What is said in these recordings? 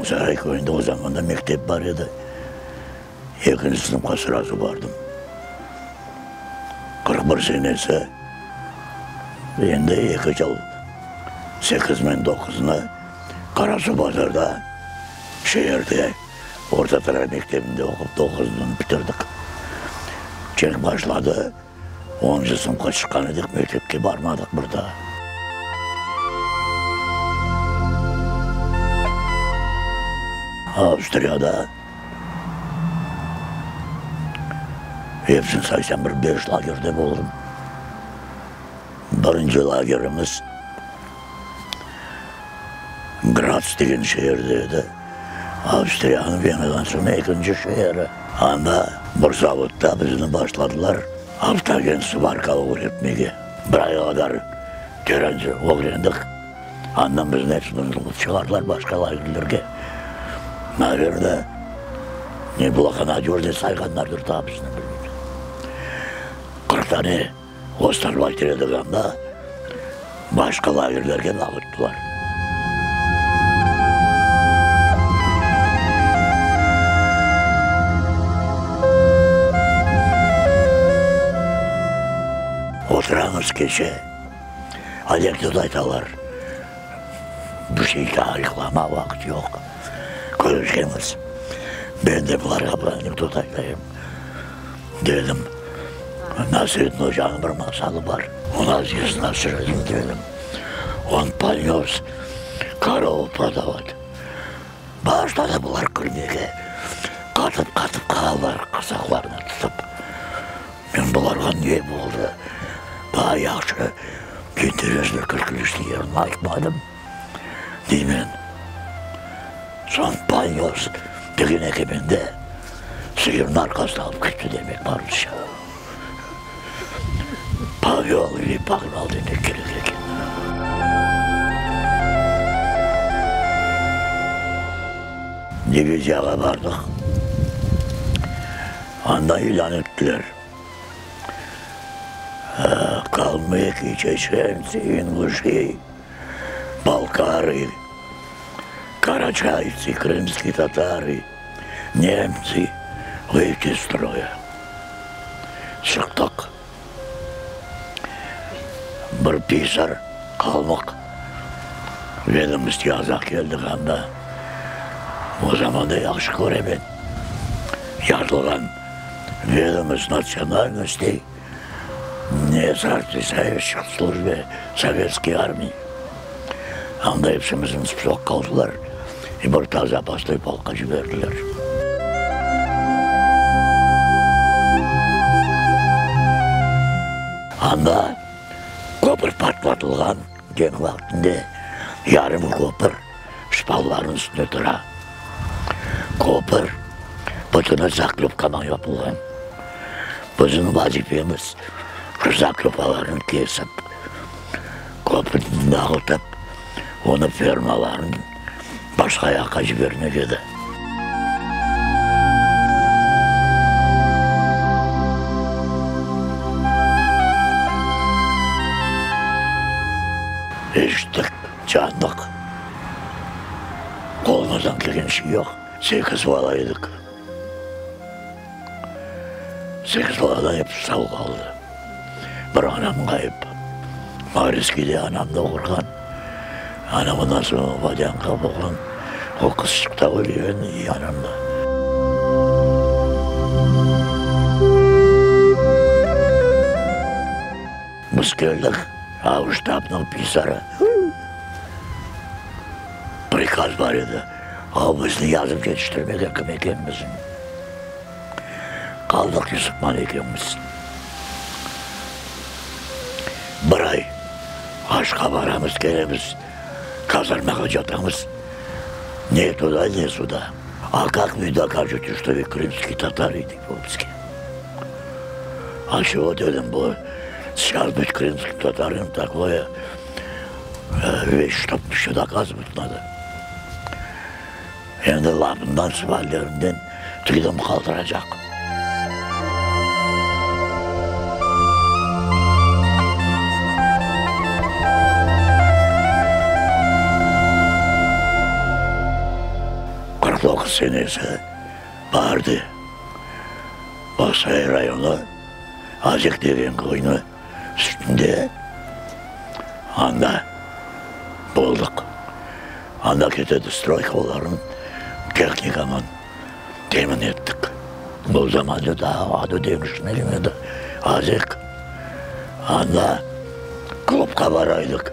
Saray köyünde o zamanda mektep bar edi. Ekinci sınıfqa srazu bardım. 41 senesi, endi eki yıl, 8009-nı Qarasuvbazarda, şeerde, orta taray mektebinde oqup, doquznı bitirdik. Cenk başladı. Oncı sınıfqa çıqqan edik, mektepke barmadıq bir daa. Avstriyada hepsini saysam bir beş lagerde boldım. Birinci lagerimiz Graz degen şeerde edi. Avstriyanıñ Venadan soñ ekinci şeeri. Anda bir zavodda bizni başladılar avtogen svarka ögretmege. Bir ay qadar terence ögrendik. Andan bizni hepsini alıp çıqardılar başqa lagerlerge. Naverno, neblagonadejnıy sayğanlardır daa bizni, bilmeyim. 40 dane Ostarbayter edik anda, başqa lagerlerge dağıttılar. Oturamız keçe, anekdot aytalar, bir şey tariflama vaqıt yoq, körüşemiz. Men de bularğa bir anekdot aytayım. Dedim, Nasreddin ocanıñ bir masalı bar. U nas est Nasreddin, dedim, on ponös korovu prodavat. Başladı bular külmege, qatıp-qatıp qalalar qırsaqlarını tutıp. Men bularğa ne boldı, daa yahşı, interesli, külkünçli yerini aytmadım, deymen. Soñ ponös degen eken mende. Sıyırnı arqasına alıp ketti demek bar rusça. Pavel ili pogral demek kerek eken. Diviziyağa bardıq. Anda ilân ettiler. Kalmıki, çeçenci, inguşi, balkarı, karaçayci, krımskiy tatarı, nemci vıyti iz stroya. Çıqtıq. Bir pisar qalmıq vedomıst yazaq keldik anda. O zamanda yahşı köremen yazılğan vedomıst natsionalnostey ne saotvestvuющих slujbe sovetskiy armiy. Anda epsimizni spisokqa aldılar i bir ta zapasnoy polkqa ciberdiler. Anda köpür patlatılğan, cenk vaqtında yarım köpür şpallarnıñ üstünde tura. Köpür bütüni zaklöpkaman yapılğan. Bizim vazifemiz şu zaklöpalarnı kesip, köpürni dağıtıp, onı fermalarnıñ başqa yaqqa cibermek edi. Eşittik, candıq. Qolumızdan kelgen şey yoq. Sekiz bala edik. Sekiz baladan episi sağ qaldı. Bir anam ğayıp. Mauriskiyde anam doğurğan. Anam ondan soñ Vodânka bolğan. O qızçıq da ölgen, i anam da. Biz keldik, a ştabnıñ pisarı, prikaz bar edi, a bizni yazıp yetiştirmege kim ekenimizni. Qaldıq Yusufman ekemiz. Bir ay aşqa baramız, kelemiz, kazarmağa catamız, ne tuda, ne suda. A kak vı dokajete, çto vı krımskiy tatarı, dey o bizge. A çego dedim, bu seyças bıt krımskim tatarınom takoye veş, çtob eşçe dokazıvat nado. Endi lafından, suallerinden tüyüm qaldıracaq. 49 senesi baarde Bağçasaray rayonı Azek degen köyniñ üstünde anda boldıq. Anda ketedi stroykalarnıñ tehnikamın temin ettik. O zamanda daa adı deñişmegen edi, Azek. Anda klubqa baraydık.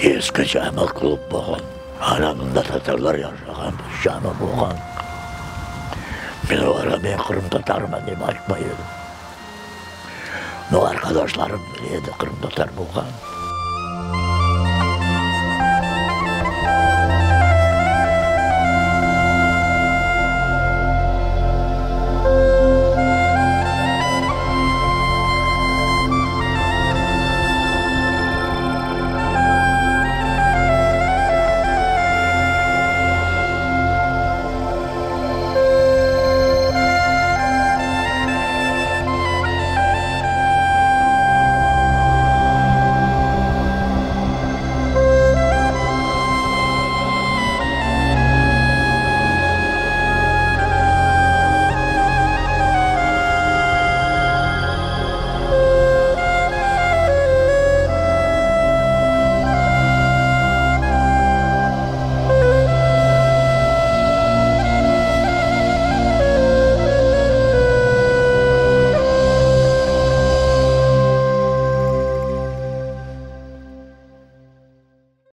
Eski cami klub bolğan. Ana mında tatarlar yaşağan bir cami bolğan. Men olarğa men qırımtatarman dep aytmay edim. No, arqadaşlarım bile edi qırımtatar bolğanım.